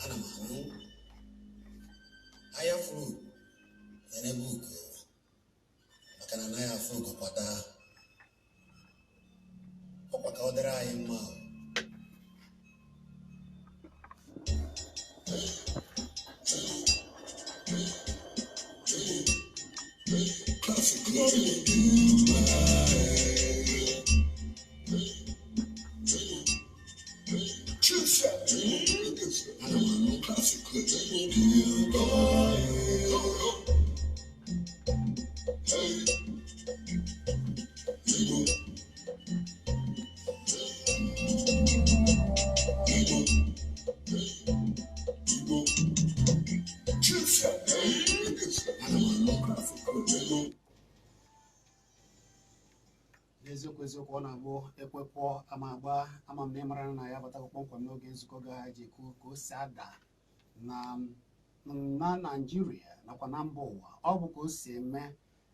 Ana m anụ anya furu na-ebe ugo, maka na anaghị afụ ugo kwata. Ọkwa ka ọ dịrị anyị mma o. Ana m anụ. Ana m anụ. N'eziokwu eziokwu, ọ na-abụ ekwepụọ ama agba ama m na ịmara na ya batakwa kpọmkwem n'oge nzukọ ga ji ekwu ka o si ada na Naịjirịa nakwa na mba ụwa. Ọ bụ ka o si eme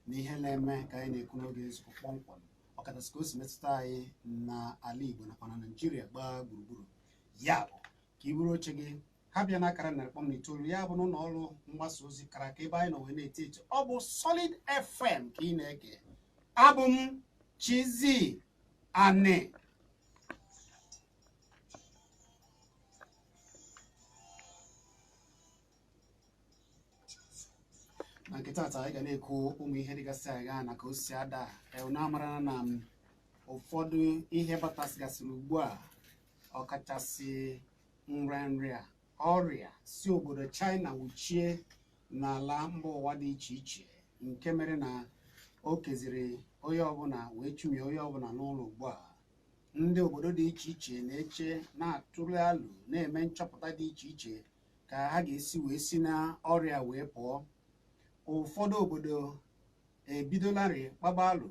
na ihe na-eme ka anyị na-ekwu n'oge nzukọ kpọmkwem, ọkachasị ka o si metụta anyị n'ala Igbo nakwa na Naịjirịa gbaa gburugburu. Ya bụ ka i buru oche gị ha bịa n'akara 100.9, ya bụ n'ụlọ ọrụ mgbasa ozi kara aka ebe anyị nọ wee na-eti etu. Ọ bụ Solid FM ka ị na-ege. Abụ m Chizzy Ani. Na nke taata anyị ga na-ekwu ụmụ ihe dịgasị agha na ka o si ada. Na amara na ụfọdụ ihe batasịgasịrị ugbu a, ọkachasị nrịanrịa ọrịa si obodo China wuchie n'ala mba ụwa dị iche iche, nke mere na o keziri onye ọbụla wee chụmie onye ọbụla n'ụlọ ugbu a. Ndị obodo dị iche iche na-eche, na-atụle alụ, na-eme nchọpụta dị iche iche ka ha ga-esi wee si na ọrịa wee pụọ. Ụfọdụ obodo ebidolarị kpaba alụ,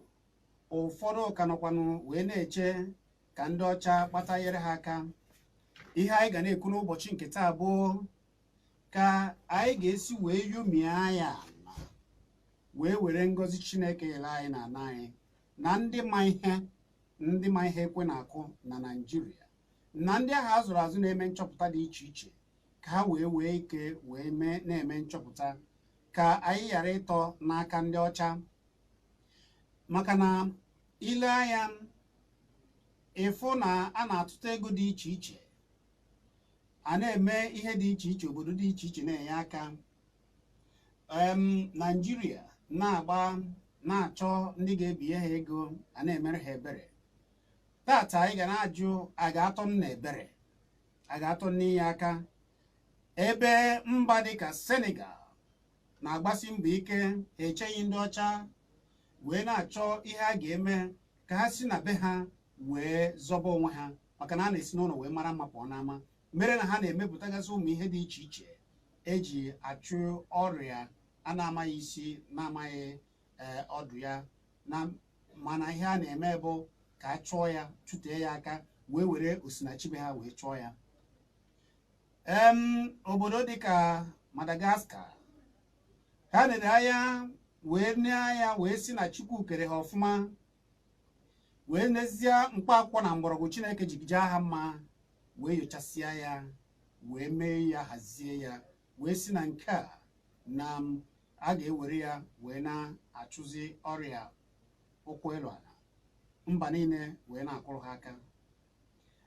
ụfọdụ ka nọkwanụ wee na-eche ka ndị ọcha kpatanyere ha aka. Ihe anyị ga na-ekwu n'ụbọchị nke taa bụ ka anyị ga-esi wee yomie ya ala wee were ngọzi Chineke nyere anyị na ana anyị, na ndị ma ihe, ndị ma ihe ekwe na-akụ na Naịjirịa, na ndị ahụ a zụrụ azụ na-eme nchọpụta dị iche iche, ka ha wee wee ike wee mee na-eme nchọpụta ka anyị ghara ịtọ n'aka ndị ọcha. Maka na ile anya ịfụ na a na-atụta ego dị iche iche, a na-eme ihe dị iche iche, obodo dị iche iche na-enye aka. Naịjirịa na-agba na-achọ ndị ga-ebinye ha ego, a na-emere ha ebere. Tata anyị ga na-ajụ, a ga-atọ nna ebere, a ga-atọ nne ya aka, ebe mba dịka Senegal na-agbasi mbọ ike, ha echeghị ndị ọcha, wee na-achọ ihe a ga-eme ka ha si na be ha wee zọba onwe ha, maka na a na-esi n'ụlọ wee mara mma pụọ n'ama, mere na ha na-emepụtagasị ụmụ ihe dị iche iche eji achụ ọrịa a na-amaghị isi na-amaghị ọdụ ya na. Mana ihe a na-eme bụ ka a chụọ ya, chụtee ya aka, wee were osinachi be ha wee chụọ ya. Obodo dịka Madagascar, ha lere anya wee nee anya wee si na Chukwu kere ha ọfụma, wee nezie mkpa akwụkwọ na mgbọrọgwụ Chineke ji jaa ha mma, wee nyochasịa ya, wee mee ya, hazie ya, wee si na nke a na a ga-ewere ya wee na-achụzi ọrịa ụkwụ elu ala, mba niile wee na-akụrụ ha aka.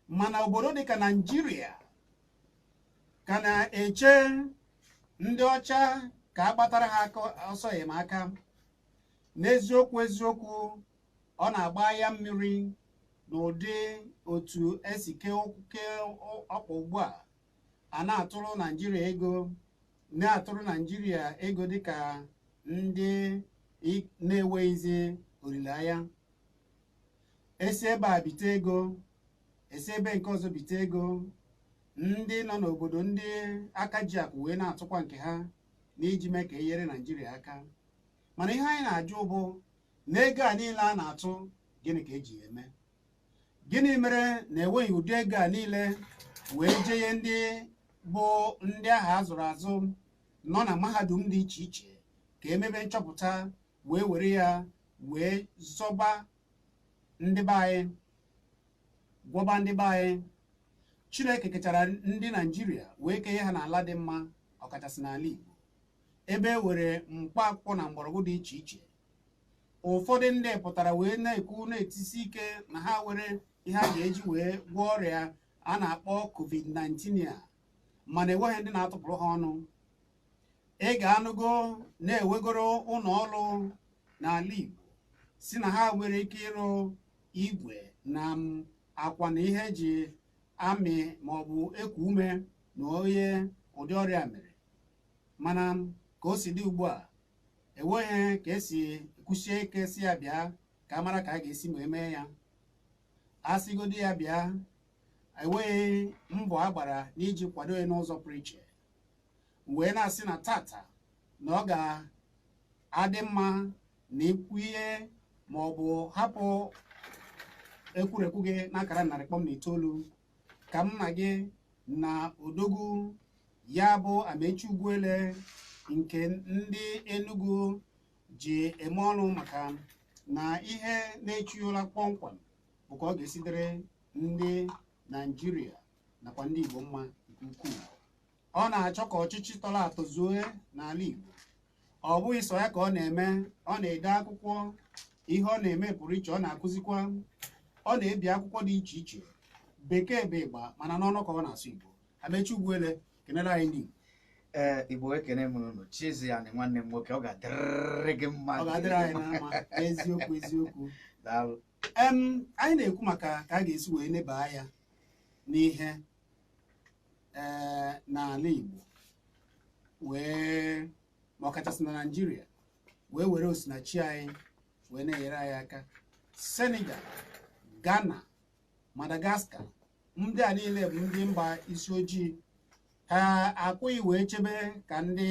Mana obodo dịka Naịjirịa ka na-eche ndị ọcha ka a gbatara ha aka ọsọ enyemaka. N'eziokwu eziokwu, ọ na-agba ya mmiri n'ụdị otu esi kee ọkpa ugbu a. A na-atụrụ Naịjirịa ego, na-atụrụ Naịjirịa ego dịka ndị na-enweghịzi olileanya. Esi ebe a bite ego, esi ebe nke ọzọ bite ego. Ndị nọ n'obodo ndị aka ji akụ wee na-atụkwa nke ha n'iji mee ka e nyere Naịjirịa aka. Mana ihe anyị na-ajụ bụ, na ego a niile a na-atụ, gịnị ka eji ya eme? Gịnị mere na enweghị ụdị ego a niile wee jenye ndị bụ ndị ahụ a zụrụ azụ nọ na mahadum dị iche iche ka emebe nchọpụta, wee were ya Wee zọba ndị be anyị, gwọba ndị be anyị. Chineke kechara ndị Naijiria wee kenye ha n'ala dị mma, ọkachasị n'ala Igbo, ebe e were mkpa akwụkwọ na mgbọrọgwụ dị iche iche. Ụfọdụ ndị pụtara wee na-ekwu, na-etisi ike na ha were ihe a ga-eji wee gwọọ ọrịa a na-akpọ COVID-19 a, mana enweghị ndị na-atụpụrụ ha ọnụ. Ị ga-anụgo na-ewegoro ụlọ ọrụ n'ala Igbo si na ha nwere ike ịrụ igwe na akwa na ihe eji amị maọbụ eku ume na onye ụdị ọrịa mere. Mana ka o si dị ugbu a, enweghị ka esi kwụsie ike si ya bịa ka a mara ka a ga-esi wee mee ya. A sịgodi ya bịa, enweghị mbọ a gbara n'iji kwado ya n'ụzọ pụrụ iche. Wee na-asị na tata na ọ ga-adị mma na ikwu ihe ma ọ bụ hapụ ekwurekwu gị n'akara 100.9 ka m na gị na odogwu ya bụ Amechi Ugwuele nke ndị Enugu ji eme ọnụ, maka na ihe na-echu ụra kpọmkwem bụ ka ọ ga-esi dịrị ndị Naijiria nakwa ndị Igbo mma nke ukwuu. Ọ na-achọ ka ọchịchị tọrọ atọ zuo n'ala Igbo. Ọ bụghị sọ ya ka ọ na-eme, ọ na-ede akwụkwọ. Ihe ọ na-eme pụrụ iche. Ọ na-akụzikwa, ọ na-ebi akwụkwọ dị iche iche. Bekee bụ ịgba, mana n'ọnụ ka ọ na-asụ Igbo. Amechi Ugwuele, kenere anyị ndị Igbo. Ee, Igbo, ekene m unu. Chiziani, nwanne m nwoke, ọ ga-adịrịrị gị mma. Ọ ga-adịrị anyị na mma, eziokwu, eziokwu. Daalụ. Anyị na-ekwu maka ka a ga-esi wee neba anya n'ihe n'ala Igbo, wee ma ọkachasị na Naịjirịa, wee were osinachi anyị wee na-enyere anyị aka. Senegal, Ghana, Madagascar, ndị a niile bụ ndị mba isi ojii. Ha akwụghị wee chebe ka ndị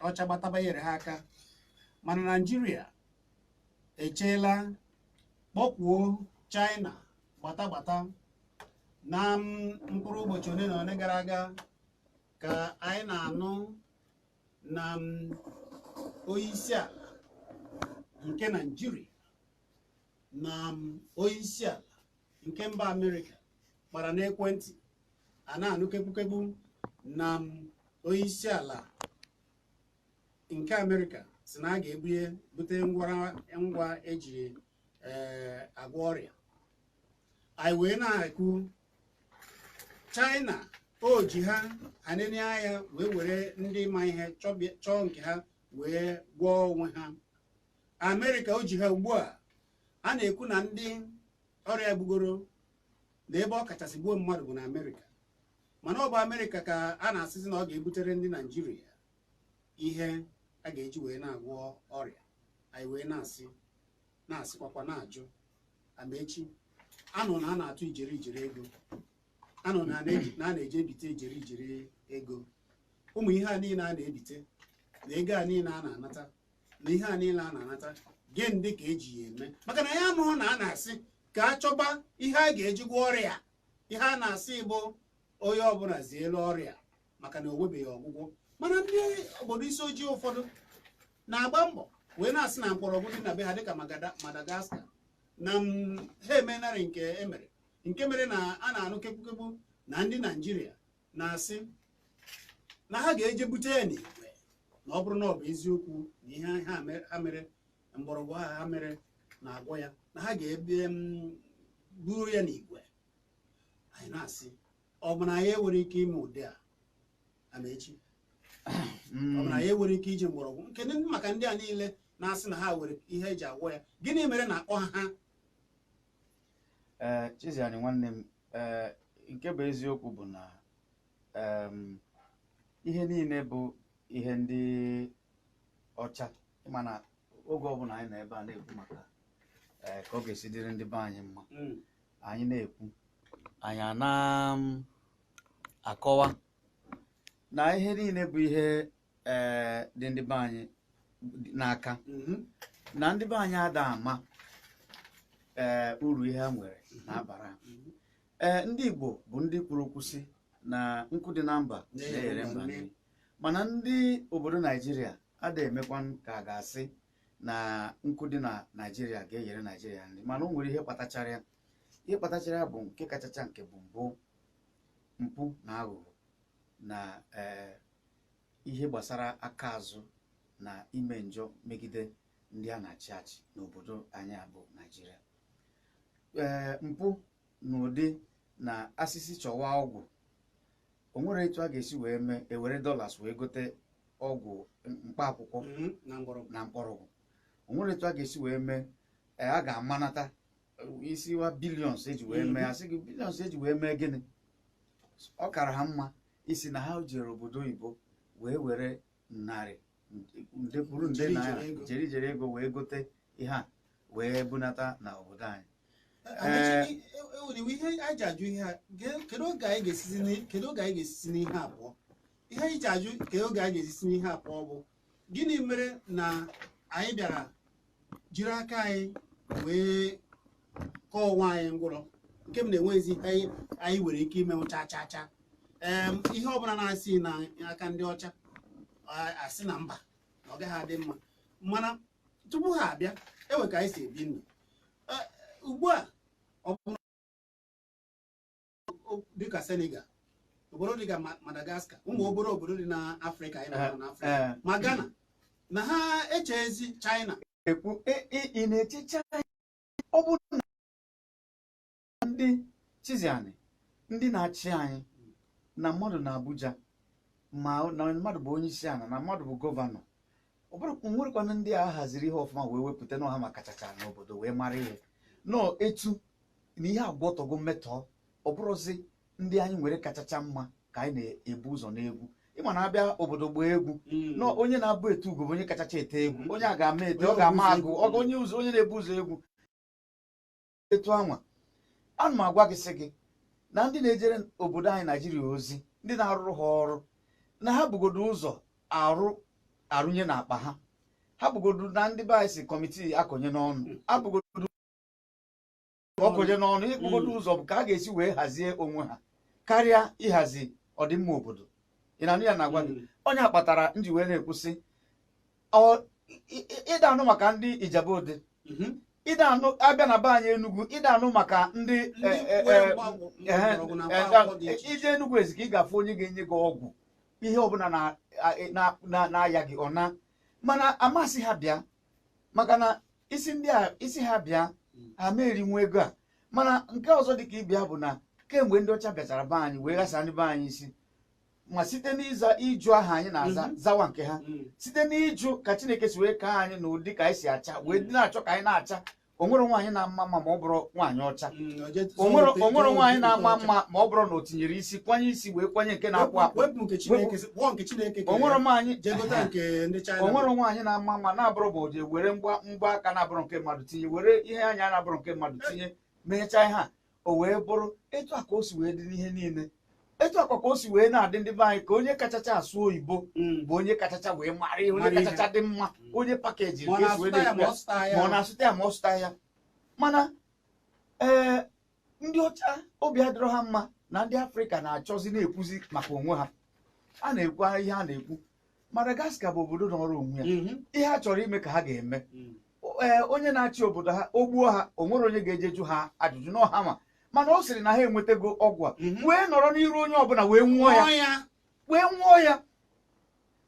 ọcha gbatabanyere ha aka, mana Naịjirịa echeela kpọkwuo China gbata gbata. Na mkpụrụ ụbọchị ole na ole gara aga ka anyị na-anụ na onye isi ala nke Naịjirịa na onye isi ala nke mba Amerịka kpara n'ekwentị. A na-anụ kekpukekpu na onye isi ala nke Amerịka si na a ga-ebunye bute ngwa eji agwọ ọrịa. Anyị wee na-ekwu China o ji ha anene anya wee were ndị ma ihe chọọ nke ha wee gwọọ onwe ha. Amerịka o ji ha ugbu a. A na-ekwu na ndị ọrịa gbugoro na ebe ọ kachasị gbuo mmadụ bụ na Amerịka, mana ọ bụ Amerịka ka a na-asịzi na ọ ga-ebutere ndị Naijiria ihe a ga-eji wee na-agwọ ọrịa. Anyị wee na-asị, na-asịkwakwa, na-ajụ Amechi, anụ na a na-atụ ijeri ijeri ego, anụ na a na-eji ebite ijeri ijeri ego, ụmụ ihe a niile a na-ebite na ego a niile a na-anata na ihe a niile a na-anata, gịnị dị ka eji ya eme? Maka na ya anụghị na a na-asị ka a chọba ihe a ga-eji gwọọ ọrịa. Ihe a na-asị bụ onye ọbụla zielu ọrịa, maka na o nwebeghị ọgwụgwọ. Mana ndị obodo isi ojii ụfọdụ na-agba mbọ wee na-asị na mgbọrọgwụ dị na be ha, dịka Madagascar, na ha emenarị nke emere, nke mere na a na-anụ kepụkepụ na ndị Naijiria na-asị na ha ga-eje bute ya n'igwe, na ọ bụrụ na ọ bụ eziokwu na ihe ha mere, mgbọrọgwụ ha mere na-agwọ ya, na ha ga-ebe buru ya n'igwe. Anyị na-asị, ọ bụ na anyị enwere ike ime ụdị a, Amechi? Ọ bụ na anyị enwere ike iji mgbọrọgwụ nke maka ndị a niile na-asị na ha nwere ihe eji agwọ ya? Gịnị mere na akpọ ha? Ee, Chiziani, nwanne m, ee, nke bụ eziokwu bụ na ihe niile bụ ihe ndị ọcha. Mana oge ọbụla anyị nọ ebe a na-ekwu maka ka ọ ga-esi dịrị ndị be anyị mma, anyị na-ekwu, anyị a na-akọwa na ihe niile bụ ihe dị ndị be anyị n'aka, na ndị be anyị ada ama uru ihe ha nwere na-abara ha. Ndị Igbo bụ ndị kwuru okwu sị na nkụ dị na mba na-eghere mba nri, mana ndị obodo Naijiria ada emekwa ka a ga-asị Na nkụ dị na Naịjirịa ga-enyere Naịjirịa nri, mana o nwere ihe kpatachara ya. Ihe kpatachara ya bụ nke kachacha nke bụ mbụ mpụ na aghụghọ na ihe gbasara aka azụ na ime njọ megide ndị a na-achị achị n'obodo anyị a bụ Naịjirịa. Mpụ na ụdị na asịsị chọwa ọgwụ, o nwere etu a ga-esi wee mee ewere dollars wee gote ọgwụ mkpa akwụkwọ na mgbọrọgwụ na mkpọrọgwụ. O nwere etu a ga-esi wee mee a ga-amanata isi wa billions eji wee mee, asị gị billions eji wee mee gịnị? Ọ kara ha mma isi na ha jere obodo oyibo wee were narị nde kwuru nde naira jeri ego wee gote ihe a wee bunata na obodo anyị. Ihe anyị ji ajụ ihe a, kedu oge anyị ga-esisi n'ihe abụọ? Ihe anyị ji ajụ kedu oge anyị ga-esisi n'ihe abụọ bụ gịnị mere na anyị bịara jiri aka anyị wee kọọ onwe anyị ngwụrọ, nke m na-enweghịzi anyị nwere ike imenwu cha cha cha. Ihe ọbụla na-asị n'aka ndị ọcha asị na mba na ọ gaghị adị mma, mana tupu ha abịa enwe ka anyị si ebi ndụ ugbu a. Ọ bụrụ dịka Senegal, obodo dịka Madagascar, ụmụ obere obodo dị n'Afrịka anyị na-anọ n'Afrịka, ma Ghana na ha echezi China. Ekwu ị na-eche China, ọ bụrụ na ndị Chiziani ndị na-achị anyị na mmadụ na Abuja, ma na mmadụ bụ onye isi ala, na mmadụ bụ gọvanọ, ọ bụrụ nwerekwana ndị a haziri ihe ọfụma wee wepụta n'ọha ma kachacha n'obodo wee mara ihe nọọ etu na ihe agwọtọgo mmetọ. Ọ bụrụzi ndị anyị nwere kachacha mma ka anyị na-ebu ụzọ n'egwu. Ịma na-abịa obodo gbaa egwu nọ, onye na-abụ etu ugo bụ onye kachacha ete egwu, onye a ga-ama ete, ọ ga-ama agụ, ọ onye ụzọ, onye na-ebu ụzọ egwu etu anwa. Ana m agwa gị sị gị na ndị na-ejere obodo anyị Naijiria ozi, ndị na-arụrụ ha ọrụ, na ha bugodo ụzọ arụnye n'akpa ha, ha bugodo na ndị be anyị si kọmitii akọnye n'ọnụ, abụgodo ọkọnye n'ọnụ, ịkpụgodo ụzọ bụ ka a ga-esi wee hazie onwe ha karịa ịhazi ọdịmma obodo. Ị na-anụ ya na-agwa gị onye a kpatara nji wee na-ekwusị ịda anụ maka ndị Ijabode, ịda anụ abịa na be anyị Enugu, ịda anụ maka ndị ije Enugu ezi ka ị ga-afụ onye ga-enye gị ọgwụ ihe ọbụla na-aya gị ọ na, mana amasị ha bịa maka na isi ndị a isi ha bịa ha merinwu ego a. Mana nke ọzọ dịka ịbịa bụ na kemgbe ndị ọcha bịachara be anyị wee ghasa ndị be anyị isi, ma site n'ịza ịjụ aha anyị na-aza zawa nke ha, site n'ịjụ ka Chineke si wee kaa anyị n'ụdị ka anyị si acha wee dị na-achọ ka anyị na-acha. O nwere nwaanyị na-ama mma ma ọ bụrụ nwaanyị ọcha, o nwere nwaanyị na-ama mma ma ọ bụrụ na o tinyere isi kwanye isi wee kwanye nke na-akpụ akpụ. O nwere nwaanyị na-ama mma na-abụrụ ma o ji were mgba aka na-abụrụ nke mmadụ tinye, were ihe anya na-abụrụ nke mmadụ tinye, mechaa ihe a o wee bụrụ etu a ka o si wee dị n'ihe niile, etu akwa ka o si wee na-adị ndị be anyị ka onye kachacha asụ oyibo bụ onye kachacha wee mara ihe, onye kachacha dị mma, onye pakeji ma ọ na-asụta ya ma ọ sụta ya. Mana ee, ndị ọcha obi adịrọ ha mma na ndị Afrịka na-achọzi na-ekwuzi maka onwe ha. A na-ekwu ihe a na-ekwu. Madagascar bụ obodo nọrọ onwe ya, ihe a chọrọ ime ka ha ga-eme. Ee, onye na-achị obodo ha o gbuo ha, o nwere onye ga-eje jụ ha ajụjụ n'ọha ma, mana ọ sịrị na ha enwetago ọgwụ a wee nọrọ n'iru onye ọbụla wee nwụọ ya, wee nwụọ ya.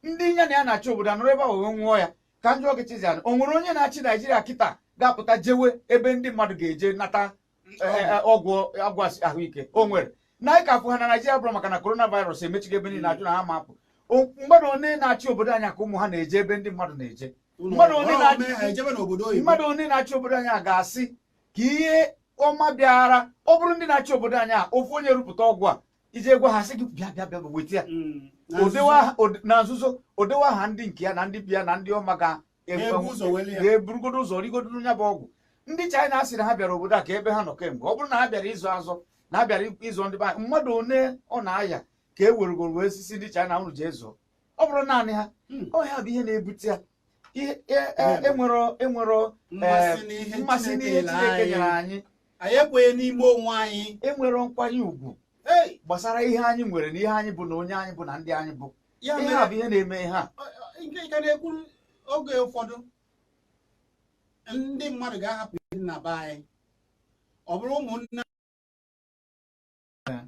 Ndị ya na ya na-achị obodo anọrọ ebe ahụ wee nwụọ ya. Ka njọ gị Chiziani, o nwere onye na-achị Naijiria kịta ga-apụta jewe ebe ndị mmadụ ga-eje nata ọgwụ ahụike? O nwere na anyị ka afụ ha na Naijiria bụrụ maka na coronavirus emechigo ebe niile, ajụ na ha ma apụ. Mmadụ one na-achị obodo anyị ka ụmụ ha na-eje ebe ndị mmadụ na-eje, mmadụ one na-achị obodo anyị a ga-asị ka ihe ọma bịara. Ọ bụrụ ndị na-achị obodo anyị a, ofu onye rụpụta ọgwụ a ije gwa ha sị gị bịa bịa bịa weta ya na nzuzo, odewe aha ndị nke ya na ndị bịa na ndị ọma ga-eburugodo ụzọ rigodo ya bụ ọgwụ. Ndị China sị na ha bịara obodo a ka ebe ha nọ kemgbe, ọ bụrụ na ha bịara ịzụ azụ na ha bịara ịzụ ndị be anyị, mmadụ one ọ na-aya ka e werugoro wee sisi ndị China unu jee zụọ. Ọ bụrụ naanị ha, ọ ya bụ ihe na-ebute ya. Enwero mmasị n'ihe Chineke nyere anyị, anyị ekwenye n'ime onwe anyị, enwero nkwanye ùgwù gbasara ihe anyị nwere na ihe anyị bụ na onye anyị bụ na ndị anyị bụ. Ihe a bụ ihe na-eme ihe a. Nke ka na-ekwu oge ụfọdụ Ndị mmadụ ga-ahapụ ihe dị na be anyị, ọ bụrụ ụmụnne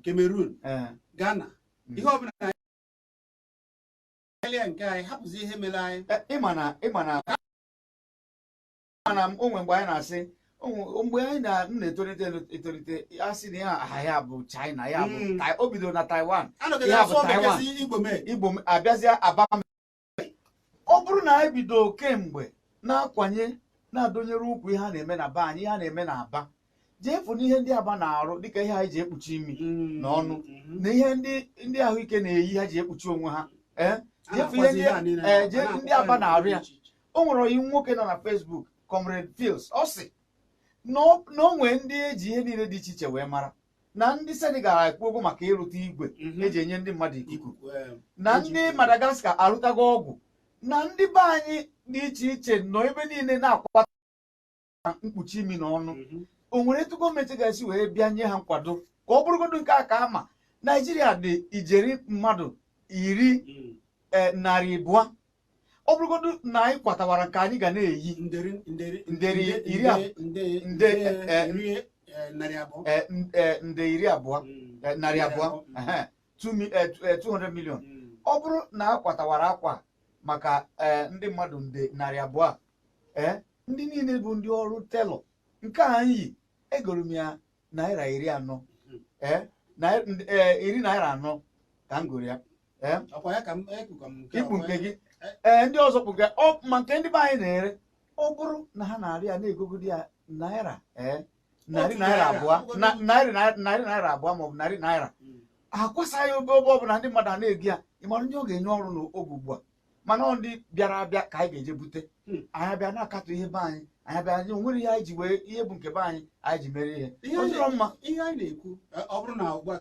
Cameroon, Ghana, ihe ọbụla anyị nke anyị hapụzi ihe mere anyị. Ịma na o nwe mgbe anyị na-asị, mgbe anyị m na-etolite etolite, a sị na ya aha ya bụ China, ya bụ o bidoro na Taiwan. Anọgide Ya bụ asụ Taiwan. bekee si Igbo mee. Igbo abịazịa aba. Ọ bụrụ na anyị bido kemgbe na-akwanye, na-adọnyere ukwu ihe a na-eme na be anyị, ihe a na-eme na Aba, jee fụ na ihe ndị Aba na-arụ, dịka ihe anyị ji ekpuchi imi na ọnụ, na ihe ndị ahụike na-eyi ha ji ekpuchi onwe ha, ee, A jee fụ ihe na-akwazi ihe a niile. Jee A na-akwakwa ndị Aba ya na-arụ ya. dị iche iche. O nwere oyi nwoke nọ na Facebook, Comrade Fields, ọ sị na o nwee ndị eji ihe niile dị iche iche wee mara na ndị Senegal ekwu okwu maka ịrụta igwe eji enye ndị mmadụ ikuku, Ikuku, na eji ndị ikuku. Madagascar arụtago ọgwụ, na ndị be anyị dị iche iche nọ ebe niile na-akwata mkpuchi imi na ọnụ. O nwere etu gọọmenti ga-esi wee bịa nye ha nkwado ka ọ bụrụgodu nke a ka ama Naijiria dị ijeri mmadụ iri 200, ọ bụrụgodu na anyị kwatawara nke anyị ga na-eyi nderi nderi nderi iri nde nde, nde iri 200. Nde 20, 200, ehe, 200 million. Ọ bụrụ na a kwatawara akwa maka ndị mmadụ nde 200 a, ndị niile bụ ndị ọrụ tailor, nke a anyị yi, egoro m ya naira 40, ₦40 ka m goro ya, ee. Ọkwa ya ka m ekpukwa m nke Ikpu ọkwa nke ya. gị, ee, ndị ọzọ kpụ nke ọ ma nke ndị be anyị na-ere, ọ bụrụ na ha na-arị ya na-egogodi ya naira narị Otu naira naira, abụọ, ọgụgụ narị ₦200 maọbụ ₦100, akwasaghị obe ebe ọ bụla ndị mmadụ a na-ego ya. Ị mara ndị ọ ga-enye ọrụ n'oge ugbu a, mana ọ ndị bịara abịa ka anyị ga-eje bute. Anyị abịa na-akatọ ihe be anyị, anyị abịa, anyị onwere ihe anyị ji wee ihe bụ nke be anyị anyị ji mere ihe Ihe ọ anyị dịrọ mma. Ihe anyị na-ekwu, ọ bụrụ na ugbu a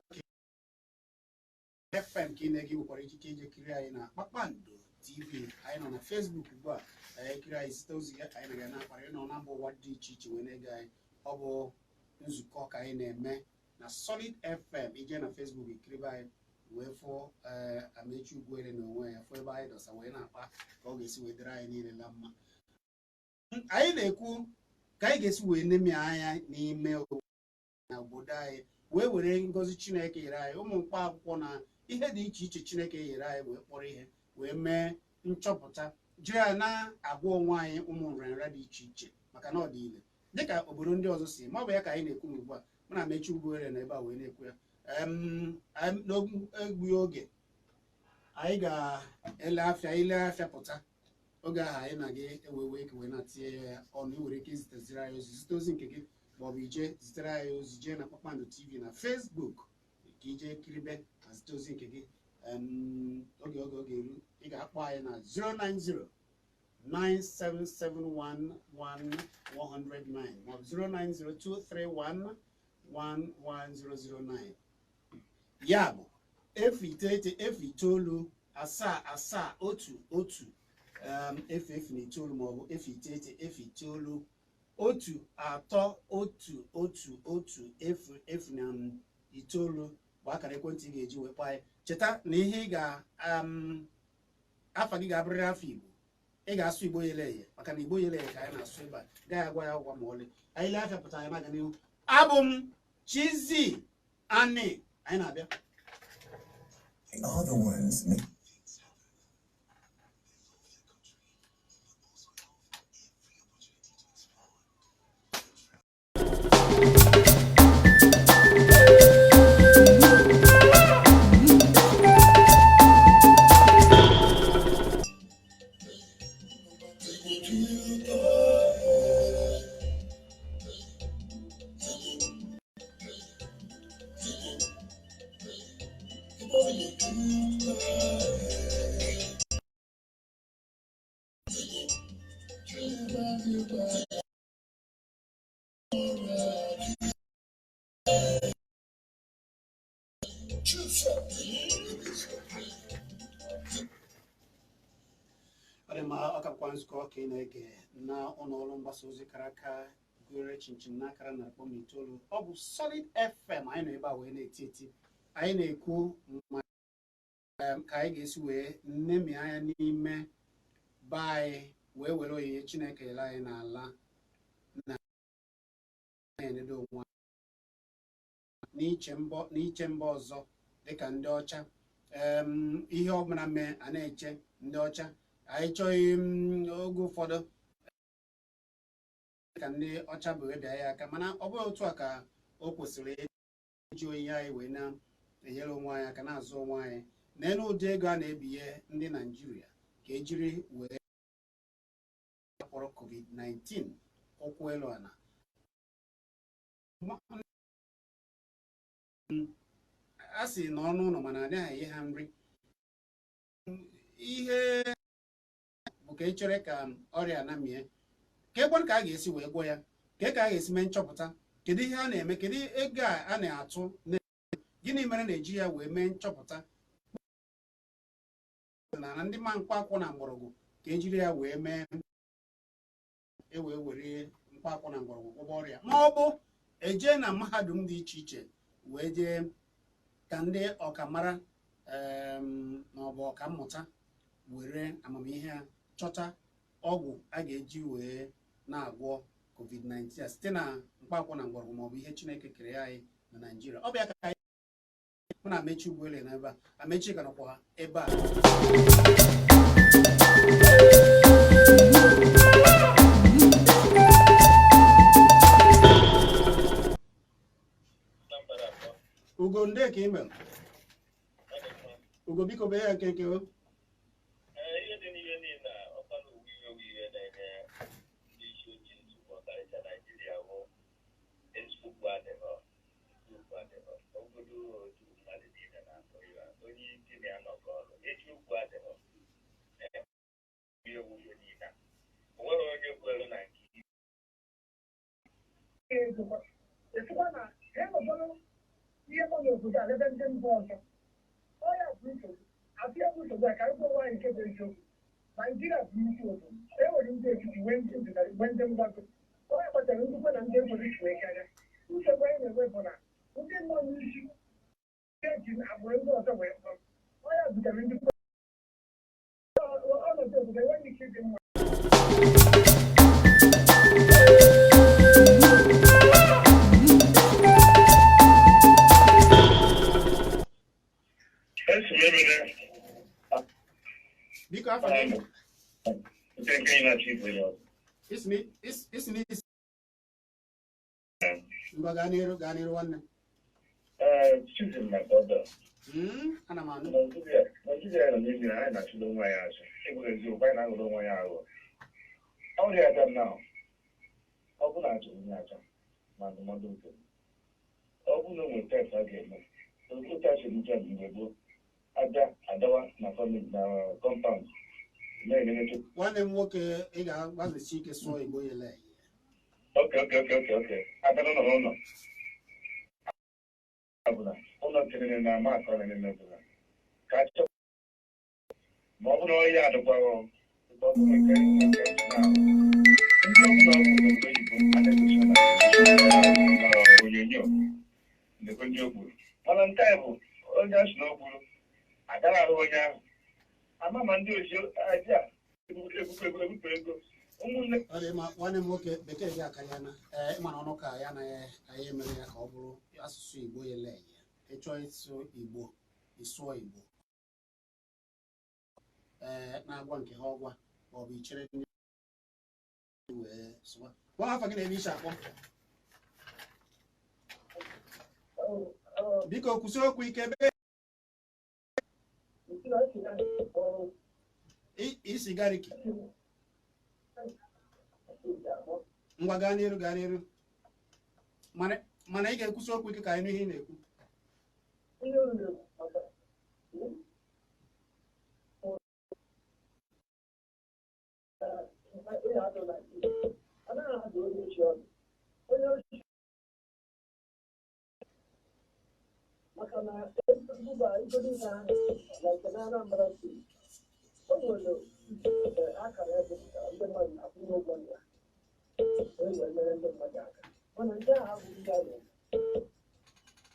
ka FM ka ị na-ege, nwekwara ikike ije kiri anyị na Kpakpando TV. Anyị nọ na Facebook ugbu a. Anyị kiri anyị site ozi ya, anyị na-aga na-akparị nọ na mba ụwa dị iche iche wee na-ege anyị. Ọ bụ nzukọ ka anyị na-eme na Solid FM. Ije na Facebook ikiribe anyị wee fụ Amechi Ugwuele na onwe ya, fụ ebe anyị dọsa wee na-akpa ka ọ ga-esi wee dịrị anyị niile na mma. Anyị na-ekwu ka anyị ga-esi wee nemi anya n'ime na obodo anyị, wee were ngọzi Chineke nyere anyị, ụmụ mkpa akwụkwọ na ihe dị iche iche Chineke nyere anyị, wee kpọrọ ihe, wee mee nchọpụta, jiri ya na-agwa onwe anyị ụmụ nrịanrịa dị iche iche, maka na ọ dị ile dịka obodo ndị ọzọ si ma ọ bụ ya ka anyị na-ekwu ugbu a. Mụ na Amechi Ugwuele na ebe a wee na-ekwu ya. N'egbughị oge, anyị ga-ele afịa, ile afịa pụta. Oge ahụ anyị na gị ewe wee ka wee na-atinye ya ọnụ. Ị nwere ike iziteziri anyị ozi, zite ozi nke gị, maọbụ ije zitere anyị ozi, jee na Kpakpando TV na Facebook ka ije kiribe ma zite ozi nke gị. Oge eru, ị ga-akpọ anyị na 090 9771 1109 maọbụ 090 231 11009. Ya bụ 0 9 0 7 7 1 1 0 0 9 maọbụ 0 9 0 9 1 3 1 1 1 0 0 9 bụ akara ekwentị ị ga-eji wee kpọọ anyị. Cheta na ihe ị ga afa gị ga-abụrịrị afọ Igbo. Ị ga-asụ Igbo yele eye, maka na Igbo yele eye ka anyị na-asụ ebe a. Gaghị agwa ya agwa ma ọlị. Anyị lee afịa pụtara, anyị na-aga n'ihu. Abụ m Chizzy Ani, anyị na-abịa. They are the ones making things happen. They love their country, but also love every opportunity to explore. Travel. Ọ dị mma. Ọ kakwa nzukọ ka ị na-ege na ụlọ ọrụ mgbasa ozi kara aka gụnyere chinchin n'akara 100.9. Ọ bụ Solid FM. Anyị nọ ebe a wee na-eti eti. Anyị na-ekwu ma ka anyị ga-esi wee nemi anya n'ime be anyị, wee were onyinye Chineke nyere anyị n'ala. Enedo onwe n'iche mba ọzọ dịka ndị ọcha. Ihe ọbụla mee a na-eche ndị ọcha, anyị chọghị oge ụfọdụ ka ndị ọcha bụ wee bịa ya aka, mana ọ bụghị otu a ka o kwesịrị iji onyinye anyị wee na-enyere onwe anyị aka, na-azụ onwe anyị n'elu ụdị ego a na-ebinye ndị Naijiria ka ejiri wee kpọrọ COVID-19 ụkwụ elu ala. A sị na ọnụ ụlọ mana adịghị enye ha nri. Ihe bụ ka e chere ka ọrịa namie ka ekwe ka a ga-esi wee gwọ ya, ka a ga-esi mee nchọpụta, kedu ihe a na-eme, kedu ego a na-atụ, gịnị mere na-eji ya wee mee nchọpụta na ndị ma mkpaakwụkwọ na mgbọrọgwụ ka ejiri ya wee mee e wee were mkpaakwụkwọ na mgbọrọgwụ gwọba ọrịa, ma ọ bụ eje na mahadum dị iche iche wee jee ka ndị ọkammara ma ọ bụ ọkammụta were amamihe ha chọta ọgwụ a ga-eji wee na-agwọ COVID-19 a site na mkpaakwụkwọ na mgbọrọgwụ maọbụ ihe Chineke kere anyị na Naịjirịa. Ọ bụ ya ka anyị mụ na Amechi Ugwuele na ebe a. Amechi ka nọkwa ebe a. Ugo nde ka email Ugo biko bee ya nkenke o. Ihe dị n'ihe niile a ọkwa na owu iwe iwe na-enye ndị isi ojii nsogbu ọkarịcha Naijiria bụ eziokwu adịghọ, eziokwu adịghọ. Obodo otu mmadụ niile na-akọ ya, onye isi na ya nọkọ ọrụ, eziokwu adịghọ. Ihe owu iwe niile a o nwere onye kwere na nke esikwa na ihe nọ n'obodo a ebe ndị mba ọzọ ọ ya bụ nsogbu asị ya bụ nsogbu a ka anyị gwa nwaanyị nke bụ eziokwu. Naijiria bụ nnukwu obodo, e nwere ndị etiti nwee ndị ndịda nwee ndị mgbago. Ọ ya kpatara ndukwe na ndị ekwere isi wee karịa. Nsogbu anyị na-enwe bụ na ndị nọ n'isi eji agbụrụ ndị ọzọ wee kpọrọ ọ ya butere ndukwe ọnọdụ obodo enweghị ike ịdị mma. Biko afọ gị isi ngwa gaa n'iru, gaa n'iru nwanne. Ana m anụ. Naijiria nọ n'ime anyị na-achụdo onwe anyị azụ, egwuru eziokwu anyị na-aghọrọ onwe anyị aghụghọ. Ọrịa abịa na ọ bụ na achọrọ onye acha na ndụmọdụ nke ọ bụ na o nwere test a ga-eme otu a siri nche mgbe gboo abịa adawa na famili na kọmpaụnd na-enyeneche. Nwanne m nwoke, ị ga-agbalịsi ike sụọ Igbo yele. Oke oke oke oke oke abịa n'ụlọ n'ụlọ ọbụla ụlọ kelere na ama akọ na ọbụla ka achọ ma ọ bụrụ na ọhịa adịkwa ọ bụ nke nke na ndị ọbụla ọ bụ n'obodo oyibo a na-egosi na onyonyo ndekọ ndị o gburu, mana nke a bụ onye asị na o gburu agara ahụ onye ahụ ama ma ndị ozi aja ebupụ ego ụmụnne. Ọ dị mma nwanne m nwoke, bekee gị akarịa na ịmara ọnụ ka ya anaghị anyị emere ya ka ọ bụrụ asụsụ Igbo yele eye. Ịchọọ ịsụ Igbo ịsụọ Igbo na-agwa nke ha ọgwa ma ọ bụ ichere ndị wee sụwa. Gwa afọ gị na ebe isi akpọ. Biko kwụsị okwu ike ebe isi gariki. Ngwa gaa n'iru, gaa n'iru, mana ị ga-ekwusi okwu ike ka anyị nụ ihe ị na-ekwu. Maka na ego na Anambra steeti o nwere akara ebe ndị mmadụ na-akwụ n'ụgwọ ya wee wee nyere ndị mmadụ aka, mana ndị ahụ abụghị ndị a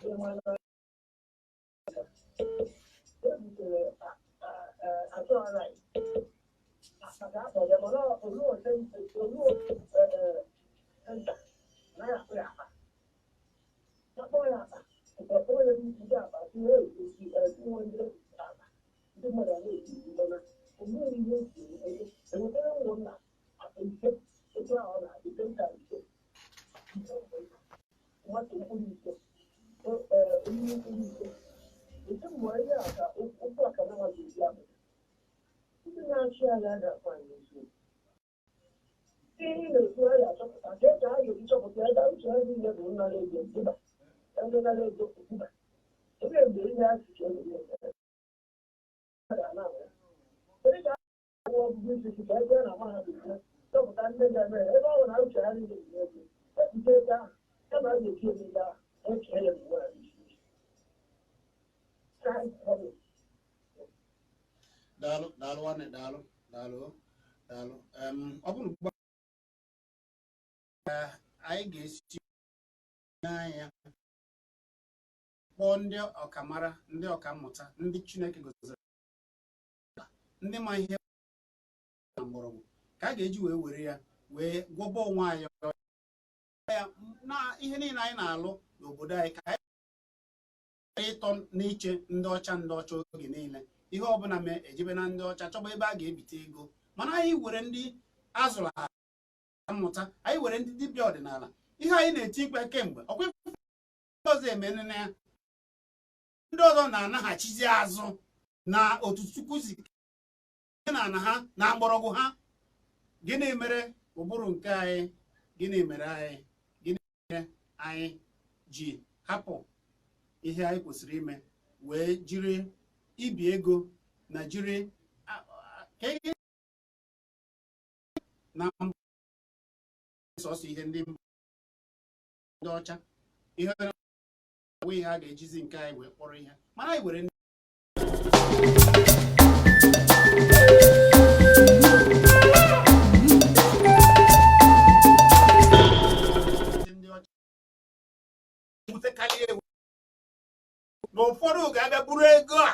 na-eme mana e butere atụgharị maka akpọrọ ya mana oluo nta anaghị akpụ ya akpa. onye ndị akpa tinye esi tinye ndị akpa ndị mmadụ a na-esi mana o nweghị ihe esi enwetara ụmụnna akpa 5 otu ahụ ọ na-adị penta 5 mmadụ mkpụrụ 5 onye mkpụrụ 5 esi mgbe ihe a ka okwu aka na mmadụ esi apụta. Ndị na-achị anyị a ga-akpa anyị eziokwu. Ihe ị na-ekwu a ga-achọpụta ka e ka a ga-eji chọpụta ebe uche ha niile bụ nnara ego mba ebe nara ego mba ebe mgbe ihe a si ka e were eme a ga-ana ya. Kedu ka a ga-akwụ ọgụgụ isi si ka ebe a na mahadum ya chọpụta ndị ga-eme ya ebe ọ bụ na uche ha niile bụ ego epụta ego ahụ kama a ga-eji eme ego ahụ echee ya n'ụwa ya iche iche. Ka anyị họrọ. Daalụ, daalụ nwanne, daalụ, daalụ, daalụ. Ọ bụrụ ugbu a anyị ga-esi n'anya kpọọ ndị ọkamara, ndị ọkammụta, ndị Chineke gọziri, ndị ma ihe na mgbọrọgwụ, ka a ga-eji wee were ya wee gwọba onwe anyị ya na ihe niile anyị na-alụ n'obodo anyị, ka anyị ghara ịtọ n'iche ndị ọcha ndị ọcha oge niile. Ihe ọbụla mee ejebe na ndị ọcha chọba ebe a ga-ebite ego, mana anyị were ndị azụrụ mmụta, anyị were ndị dibịa ọdịnala, ihe anyị na-eti ikpe kemgbe ọkwa ndị ọzọ emenene ya, ndị ọzọ na-anaghachizi azụ na otu Chukwu si na ana ha na mgbọrọgwụ ha. Gịnị mere ụbụrụ nke anyị? Gịnị mere anyị? Gịnị mere anyị ji hapụ ihe anyị kwesịrị ime wee jiri ibi ego na jiri ka ihe na sọsọ ihe ndị ọcha ihe na ihe a ga-ejizi nke anyị wee kpọrọ ihe, mana anyị were ndị ọcha butekarị ewu na ụfọdụ ga-abịa buru ego a,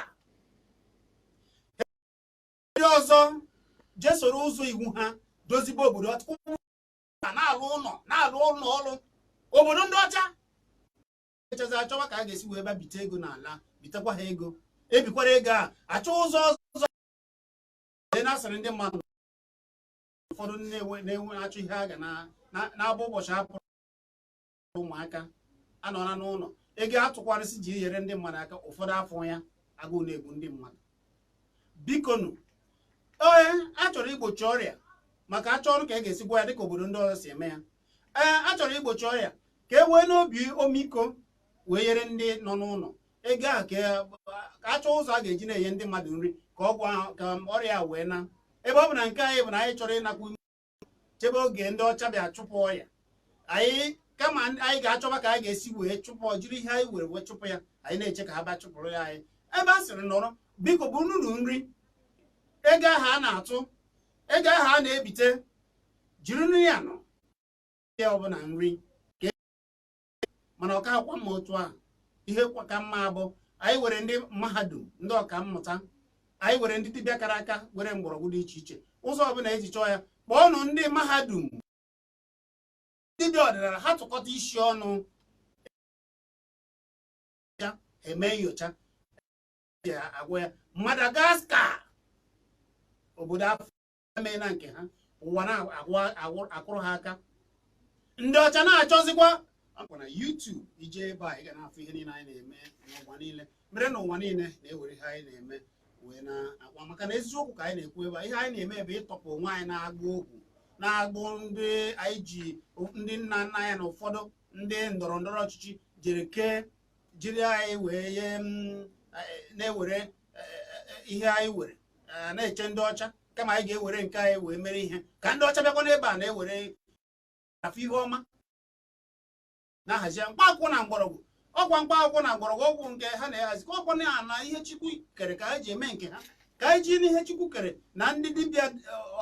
ndị ọzọ jee soro ụzọ iwu ha dozibe obodo na-alụ ụlọ na-alụ ụlọ ọrụ obodo ndị ọcha echezi achọwa ka a ga-esi wee bịa bite ego n'ala, bitekwa ha ego, ebikwara ego a achọ ụzọ ọzọ na-asịrị ndị mmadụ. Ụfọdụ na-enwe achọ ihe a ga na-abụ ụbọchị hapụrụ ụmụaka anọla n'ụlọ, ego atụkwarịsị ji nyere ndị mmadụ aka, ụfọdụ afọ ya agụụ na-egbu ndị mmadụ. Bikonu, ee, a chọrọ igbochi ọrịa maka achọ ọrụ ka e ga-esi gwa ya dịka obodo ndị ọzọ si eme ya. Ee, a chọrọ igbochi ọrịa ka e wee n'obi omiko wee nyere ndị nọ n'ụlọ ego ahụ, ka achọ ụzọ a ga-eji na-enye ndị mmadụ nri ka ọgwụ ahụ ka ọrịa wee na. Ebe ọ bụ na nke anyị bụ na anyị chọrọ ịnakwu chebe oge ndị ọcha bịa chụpụ ọrịa anyị, kama anyị ga-achọba ka anyị ga-esi wee chụpụ, jiri ihe anyị were wee chụpụ ya, anyị na-eche ka ha bịa chụpụrụ ya anyị. Ebe a sịrị nọrọ, biko bụ nunu nri, ego ahụ a na-atụ, ego ahụ a na-ebite, jiri nri ya nọ ya ọbụla nri, mana ọ ka akwa mma otu ahụ. Ihe ka mma bụ anyị were ndị mahadum, ndị ọka mmụta, anyị were ndị dibịa kara aka, were mgbọrọgwụ dị iche iche, ụzọ ọbụla eji chọọ ya, kpọọnụ ndị mahadum, dibịa ọdịnala, ha tụkọta isi ọnụ ya eme nyocha ya agwa ya. Madagascar, obodo afọ emeela nke ha, ụwa na-akụrụ ha aka, ndị ọcha na-achọzikwa akwa na YouTube ije ebe a ị ga na-afụ ihe niile anyị na-eme n'ụwa niile, mere na ụwa niile na-ewere ihe anyị na-eme wee na-akwa, maka na eziokwu ka anyị na-ekwu ebe a. Ihe anyị na-eme bụ ịtọpụ onwe anyị na-agụ okwu na-agbụ ndị anyị ji ndị nna nna anyị na ụfọdụ ndị ndọrọ ndọrọ ọchịchị jiri kee jiri anyị wee nye na-ewere ihe anyị were na-eche ndị ọcha, kama anyị ga-ewere nke anyị wee mere ihe ka ndị ọcha bịakwa n'ebe a na-ewere afọ ihe ọma na-ahazi ya. Mkpaakwụkwọ na mgbọrọgwụ, ọkwa mkpaakwụkwọ na mgbọrọgwụ ọgwụ nke ha na-ahazi ka ọkwa na ihe Chukwu kere ka anyị ji eme nke ha, ka anyị ji n'ihe Chukwu kere na ndị dibịa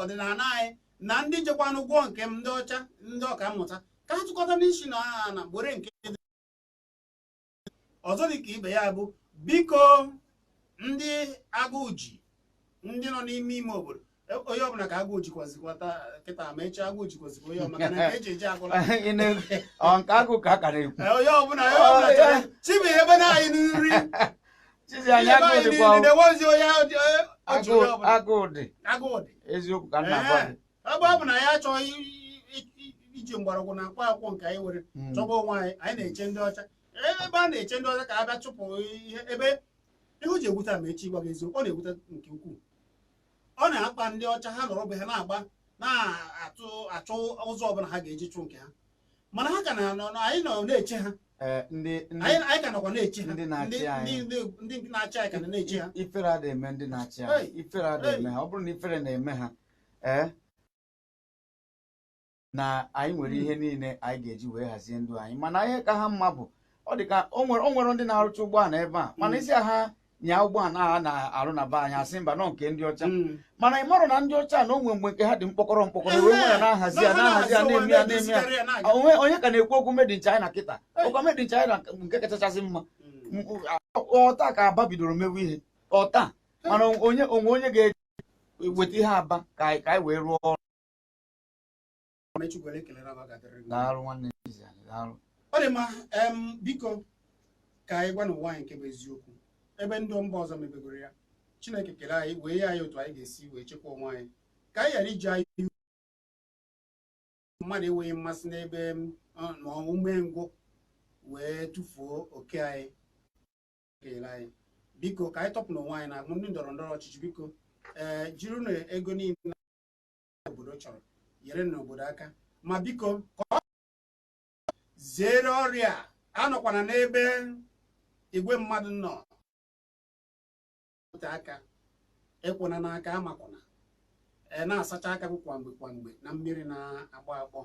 ọdịnala anyị na ndị jekwanụ gwọọ nke ndị ọcha ndị ọka mmụta ka ha tụkọta n'isi na na were nke ọzọ dị ka ibe ya bụ biko ndị agụụ ji ndị nọ n'ime ime obodo Onye ọbụla ka agụụ jikwazikwa kịta ma echi agụụ jikwazikwa onye ọbụla, maka na nke eji eji agụla. Ọ nke agụụ ka a ka na-ekwu. Onye ọbụla, onye ọbụla chere chibu ebe na anyị nri. Chizi anyị, agụụ dịkwa o. Na-enwezi onye ọchị onye ọbụla. Agụụ dị. Agụụ dị. Eziokwu ka m na-agwa gị. Ebe ọ bụ na ya achọghị iji mgbọrọgwụ na mkpa akwụkwọ nke anyị were chọba onwe anyị, anyị na-eche ndị ọcha. Ebe a na-eche ndị ọcha ka a bịa chụpụ ihe ebe ihu ji egwuta ma echi gwa gị eziokwu, ọ na-egwute nke ukwuu. Ọ na-akpa ndị ọcha, ha nọrọ be ha na-agba na-atụ achụ ụzọ ọbụla ha ga-eji chụ nke ha, mana ha ka na-anọ anyị nọ na-eche ha. Ndị anyị ka nọkwa na-eche ha. Ndị na-achị anyị. Ndị na-achị anyị ka nọ na-eche ha. Ifere ada eme ndị na-achị anyị, ifere ada eme ha. Ọ bụrụ na ifere na-eme ha, ee, na anyị nwere ihe niile anyị ga-eji wee hazie ndụ anyị. Mana ihe ka ha mma bụ ọ dị ka o nwere ndị na-arụcha ụgbọala ebe a, mana isi ha nyaa ụgbọala a na-arụ na be anyị, asị mba, nọ nke ndị ọcha. Mana ị marụ na ndị ọcha na onwe mgbe nke ha dị mkpọkọrọ mkpọkọrọ wee nwere na-ahazi ya, na-ahazi ya, na-eme ya, na-eme ya. Onwe onye ka na-ekwu okwu made in China kịta, ụkwa made in China nke kachachasị mma. Ọta ka Aba bidoro mewe ihe ọta, mana onye onwe onye ga-eweta ihe Aba ka anyị wee rụọ ọrụ. Daalụ nwanne, daalụ. Ọ dị mma. Biko ka anyị gwa n'ụwa anyị nke bụ eziokwu. Ebe ndị mba ọzọ mebegoro ya, Chineke kere anyị wee nye anyị otu anyị ga-esi wee chekwa onwe anyị, ka anyị ghara iji anyị mmadụ enweghị mmasị n'ebe na umengwụ wee tụfuo oke anyị kere anyị. Biko ka anyị tọpụ n'onwe anyị na ndị ndọrọ ndọrọ ọchịchị. Biko, ee, jiri na ego niile obodo chọrọ nyere n'obodo aka, ma biko ka ọ zere ọrịa. Anọkwana n'ebe igwe mmadụ nọ ote aka, ekwena n'aka, amakwana, ee, na-asacha aka gị kwa mgbe kwa mgbe na mmiri na-agbọ agbọ.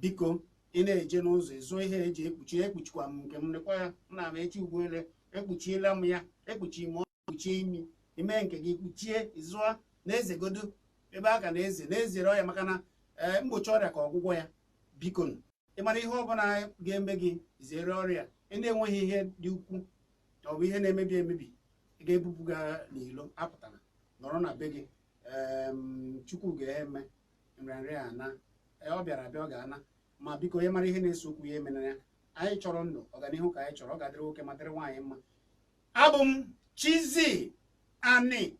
Biko, ị na-eje n'ụzọ, ezo ihe eji ekpuchi, ekpuchikwa m nke m, lekwa ya m na echi ugboelu, ekpuchiela m ya, ekpuchi m ọnụ, kpuchie imi, ime nke gị kpuchie, ịzụọ na-ezegodo ebe a ka na-eze na-ezere ọrịa, maka na ee, mgbochi ọrịa ka ọgwụgwọ ya. Biko, ị mara ihe ọbụla ga-eme gị zere ọrịa. Ị na-enweghị ihe dị ukwu ọ bụ ihe na-emebi emebi ga-ebupụ gị n'ilo, apụtara, nọrọ na be gị. Chukwu ga-eme nrịanrịa ana, ọ bịara abịa, ọ ga-ana. Ma biko, onye mara ihe na-ese okwu ya emena ya. Anyị chọrọ ndụ, ọganihu ka anyị chọrọ. Ọ ga-adịrị nwoke ma dịrị nwaanyị mma. Abụ m Chizzy Ani.